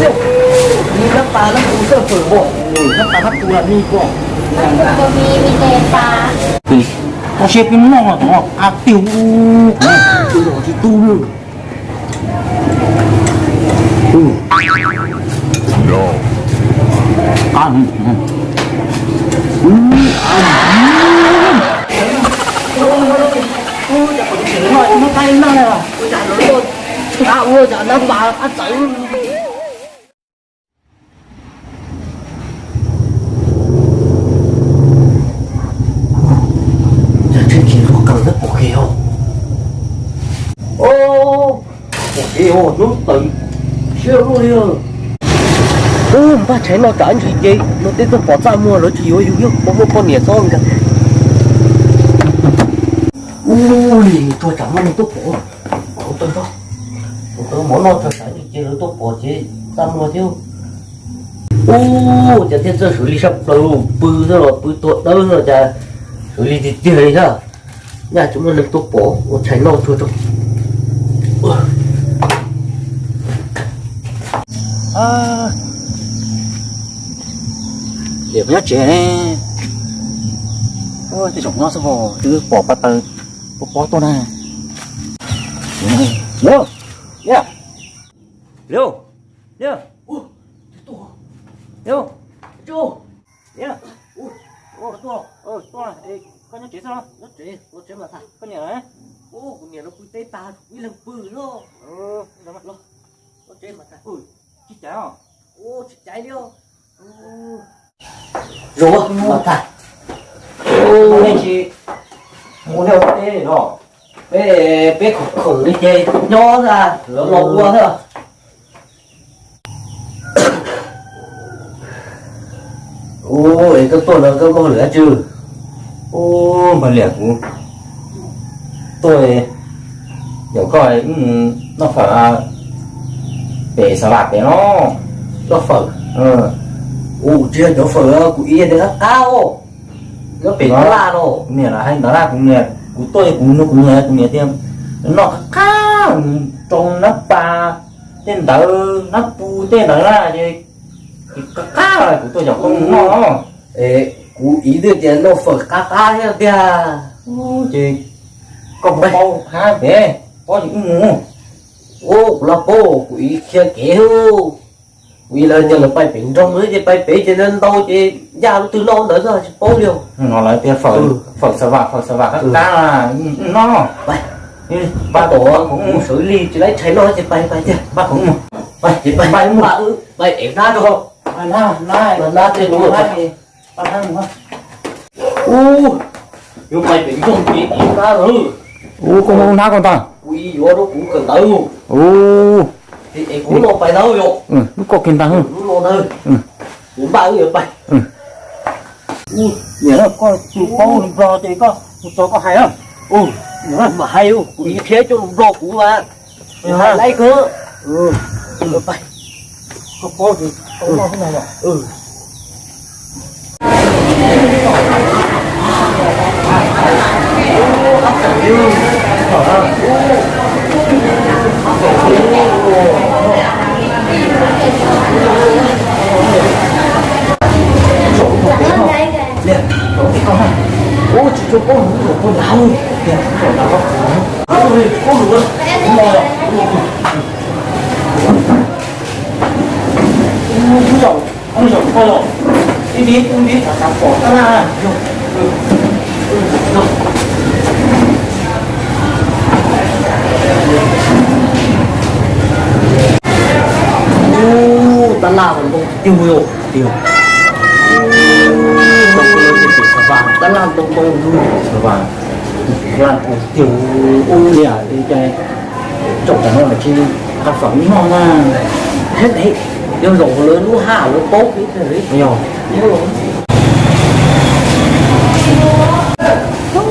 Nab pas nab tus xwb pom, nab pas nab tus lam nij pom. Koj siab peb noj no tom qab tiag, tsis tu. Yog tseem ceeb luag kawm tab pom kev os. Pom kev os, hnub tawm siab luaj li. Ub, npaj tshais noj tsam ntsis ces luag tej tuaj pom txaj muag lawv tsis yuav yus thiab, poj muaj poj niam txhob nkag. Ub, li tsuag tsam muaj neeg tuaj pom. Ua tau mov noj tsam ntsis ces lawv tuaj pom ces txaj muag thiab. Ub, cas thiaj txawj xws li sab plaws, pw xwb los pw tuag dawb xwb los cas xws li tiag tiag li thiab. Nyaj tsis muaj neeg tuaj pom, ua tshais noj tsuag tso. Tias nyob tsev ne, tej zaum nyob xwb os, twb pom pa taws pob pob tuaj na. Liv, Liv, Liv, Liv, Liv, koj nyob tsev xwb los? Nyob tsev, los tsev mas tham. Koj niam, kuv niam lawv pw teb tag, ib leeg pw xwb. Los tsev mas tham. Tsis caiv os. Tsis caiv li os. Zoo mas tham. Nej tsis mus nyob teb no, peb, peb khoom khoom li ces nyob xwb, lawv los ua xwb. Ub, es koj tuaj no koj muaj hauj lwm dab tsi? Ub, npawg Liam, kuv tuaj yaum koj wb mus noj fawm pem Xav Vam pem no. Noj fawm? Ub, tsis yog cov fawm kuv ib tias qab qab os. Nyob pem Ntav Laj no. Kuv niam lam hais Ntav Laj, kuv niam, kuv tuaj kuv nug kuv niam, kuv niam tias noj qab qab, rau nab pas tej ntawd, nab pus tej ntawd na, ces qab qab, kuv tuaj yaum koj mus noj. Es kuv ib tias noj fawm qab qab thiab tiag. Ces koj paub hab pem, paub ces wb mus. Ub, kuv los paub, kuv ib qhia kev. Kuv ib lawv tias lawv pais pem nroog xwb ces pais pem ces ntau ces ncaj lub twg noj ntawd xwb tsis paub li. No lawv tias fawm Xav Vam, fawm Xav Vam qab qab, wb noj. Pab tom mus sawv lig tsis laib tshais noj ces pais pais tiag. Pab khoom mus. Pais ces pais, pais mus, pais ev hnab rau. Hnab, hnab, hnab tej lub. Ub, yuav pais pem nroog ces ev hnab lawm. Ub, koj muaj hnab koj ntag. Kuv ib yuav rau kuv kawm ntawv. Ub, es kuv no pais ntawd yom. Lub koj kiag ntag. Lub no ntawd. Kuv npaj wb yuav pais. Niam, koj tus paub lus Nplog ces koj mus txog koj hais na. Mam hais, kuv ib qhia cov lus Nplog kuv mas. Hais laib kawg. Koj paub ces tau noj xwb na yom. Ub, tsis tshua paub lus, paub ntau. Ub, zaum, ub, zaum koj los, ib ntib, ub ntib, xav xav pom tab laj. Ub, tab laj ntoo tiag yom, tiag. Ub, ntoo koj lawv tias pem Xav Vam, tab laj ntoo ntoo lug. Xav Vam, laj tiag. Ub, li cas tsoom tam no mas tsis nqa fawm noj na. Yog zaum lawv lub haj lawv paub peb tiag li. Yog.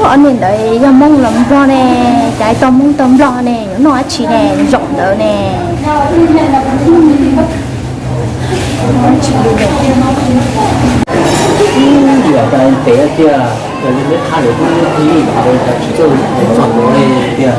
Ob niag ntawd yog Hmoob los Nplog ne, cas tau Hmoob tau Nplog ne, yuav noj dab tsi ne, zaum ntawd ne. Ib yam cas pem tiag, cas li peb qab lawv twb qhib, cas tsis txawj txog lawv li tiag.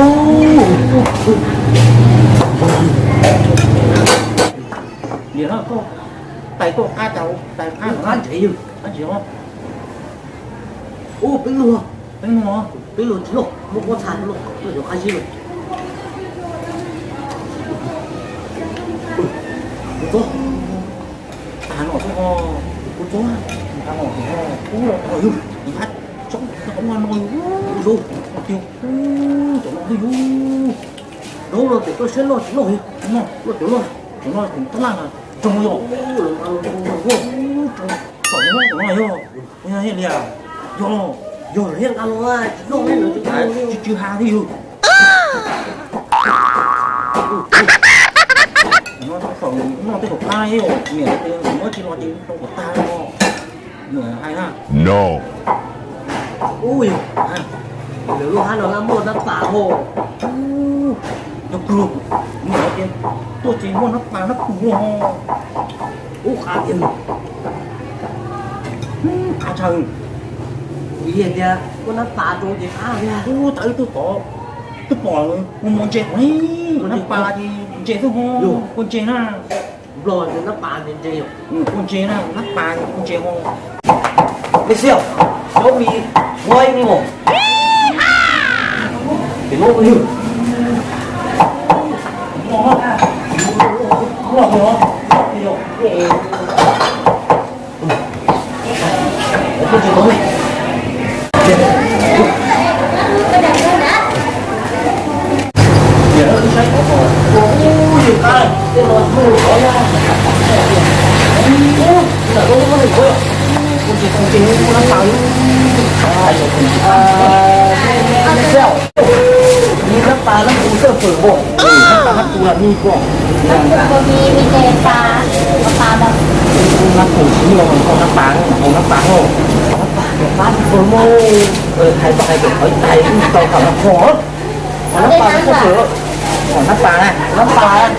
Niam no koj tais koj qab cas tais qab qab ntshe yog qab ntshe os. Ub, peeb lug, peeb lug, peeb lug tsis loj, muab pob txha loj loj cov qab zib lawm. Kuv txob, tag no xwb ho, kuv txob, tag no xwb ho, ub los tag yog, nqab tsob tag no yog, ub, cov no xwb yog, zaub no pem koj siab loj tsis loj li, no, loj cov loj, cov no tus tab laj na, tsoog yog, tsoog, tsoom no yog, yog li, yog, yog thiab nqa los tsis loj li, tsis tsw ha thiab yog. Noj tej zaum qab ib niam muab tsis los ces rau kom tag no. Niam hais na. Ub, lwm lub hab no laj muaj nab pas ho. Ub, yog kawg, niam tias tuaj ces muaj nab pas nab pus ho. Ub, qab tiag, qab tshaj. Kuv yog tias muaj nab pas rau ces qab tiag. Ub, tas wb tuaj tod, twb pom mus mus ntses qhov nab pas ces ntses xwb ho. Kua ntses na. Nplog nab pas ntses ntses yom. Kua ntses na, nab pas kua ntses ho. Mej xiaj, cov mis huab ib me os. Ces nuav ywg. Nab pas nab pus xwb fawm npaum, nab pas nab pus los nws koj. Nab pus tsis muaj, koj nab pas, koj nab pas ho. Nab pas nab pus muaj, hais koj hais kom qhov tais tau kom nab pos. Nab pas nab pus, nab pas na, nab pas.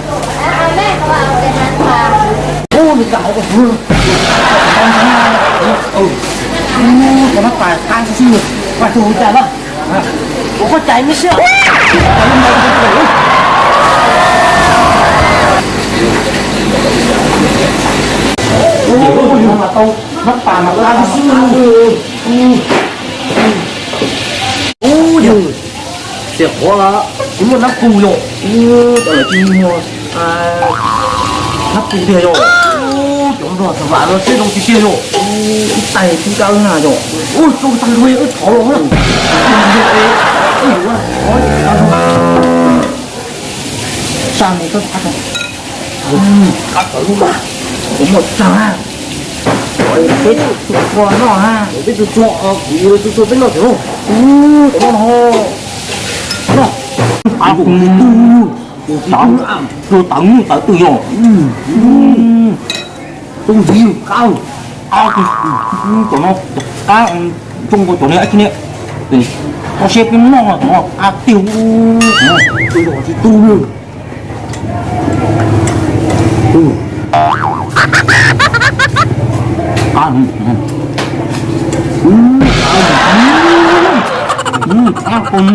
Ub, nws kam hais kom pw. Ub, nab pas qab xwb, vaj tug cas na. Ua koj cais mej xiaj. Ub, mas tau nab pas mas qab xwb. Ub, yog tias qhov tsis muaj nab pus yom. Ub, cov lawv tsis muaj nab pus tiag yom. Ub, cov nplog thaum vam no siab zoo tiag tiag yom. Ub, ib tais tib kab na yom. Ua, tau tag nrho, wb thov los na. Ua, thov, thov. Sa mus tau qab tau. Qab tau lub mas, kuv muaj tsag na. Peb tus txhua noj na. Peb tus txhua, kuv tus txhua peb noj tau. Ua, tau noj no. Noj. Qab kuv tus tub, tus tub, tus tawv nyuj tawv twm yog. Tus ntxiv qab, qab, cov no qab, zoo nkaus cov niag dab tsi ne. Koj saib peb noj no cov no qab tiag. Tus no tsis tu lawm. Qab, qab, qab.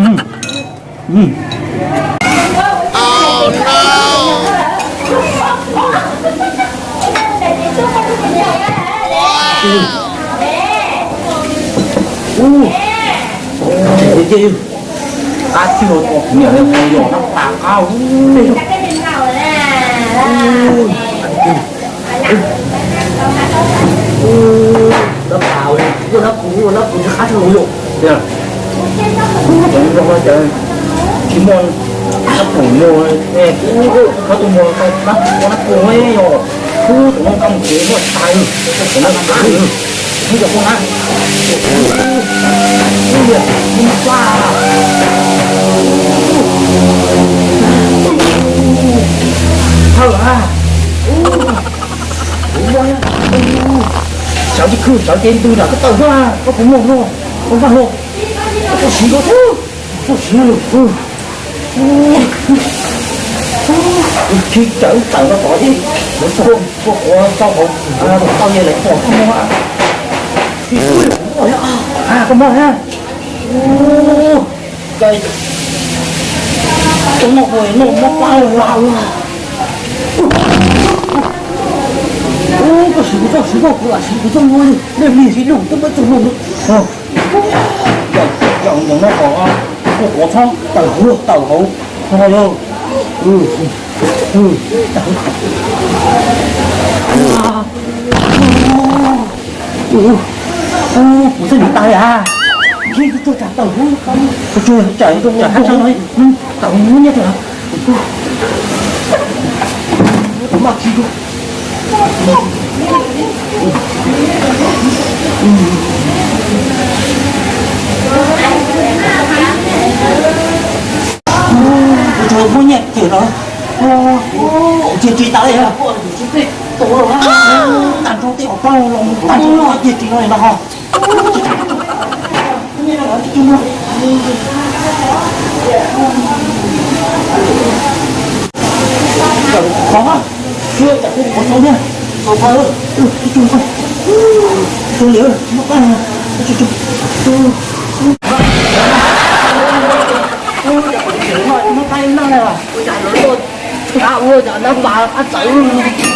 Ua, qab tsis los tau, niam yog qab, qab. Dab pas, ua dab kuv, ua dab kuv tsis qab tsis los yom. Tiag. Cov zoo no ces tsis muaj dab pum muag, koj tus muag tau dab pum yom. Tus no koj mus tsev muaj tag, tus no tag, mus cov poj na. Thawj a. Sawv tsis khwv, sawv ces ntws nram koj taw xwb, koj puas muaj no, koj vaj no, koj siv koj xwb, koj siv lawm. Tsis tsawv tawm rau tod ces yuav tuaj quav rau hauv tau yog lawv pom koj muag. Koj muag na. Koj muag no, muab pab la. Koj siv kuv txoj siv koj, kuv lam siv kuv txoj muag li, nej lig siv lug twb muab txoj muag li. Yog no kom kuv txhob tawm hauv, tawm hauv. Kuv txhob niv tas li a. Tsis tau tsam tawm hauv, tawm hauv nyob rau tus maj tsis. Tus muab nyiaj cem no, cia ris tas li, tag nrho tej hom plaub los tag nrho cia ris no li no ho. Qhov, qhov tau niag, qhov, qhov, tus liam, tus liam, tus liam.